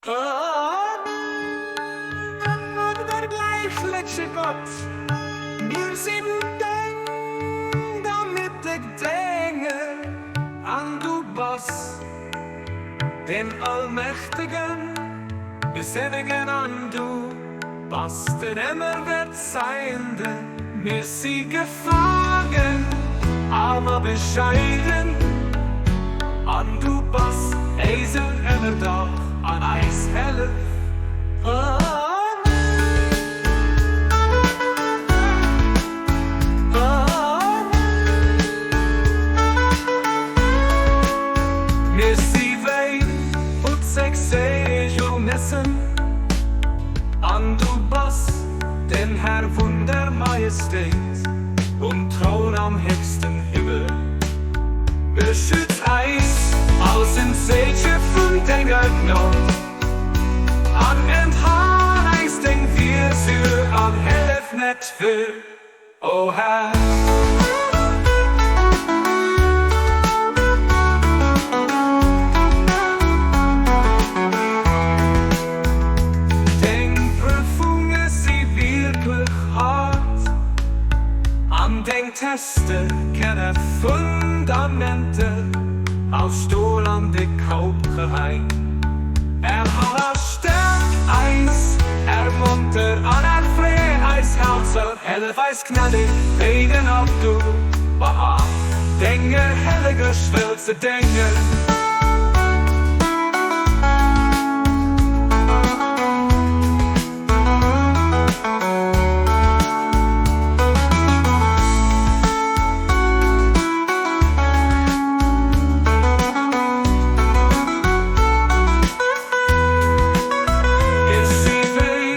Der gläichleche Gott, mir sinn deng, damit dech déngen, an du bass den Allmächtegen, mir sénnegen an du bass den Emmerwäertseiende. Mir si gefaangen, aarm a bescheiden, an du bass éisen Ënnerdach an eis Hellef. Mir si wéi butzeg Seejomessen, an du bass den Här vun der Majestéit um Troun am héchsten Himmel. Beschütz eis aus dem Seege vun denger Gnod an enthal eis deng Fürsorg an hellef net vill, o Här. Deng Prüfunge si wierklech haart an deng Teste kenne Fundamenter aus Stol an déck Hauptgerein. Er hal a stäerk eis, ermonter an erfree eis Häerzer, hellef eis gnädig wéi den Abdul Baha, denger helleger Schwëll ze déngen. Ech si wéi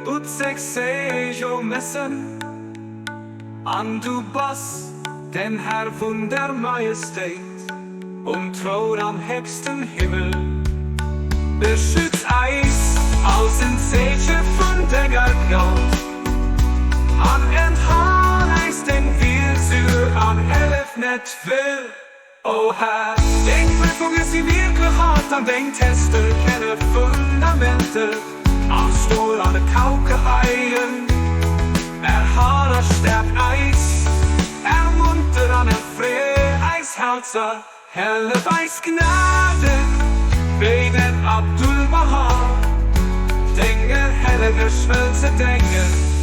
butzeg Seejomessen, an du bass den Här vun der Majestéit um Troun am héchsten Himmel. Beschütz eis aus den Zeeche vun denger Gnod an enthal eis deng Wielsür an hellef net vill, o Här. Deng Prüfunge si wierklech haart an deng Tester kenne Fundamenter aus Stol an et kauke heien. Erhal a stäerk eis, ermunter an erfree eis Häerzer, hellef eis gnädeg wéi den Abdul-Bahá, denger helleger Schwëll ze déngen.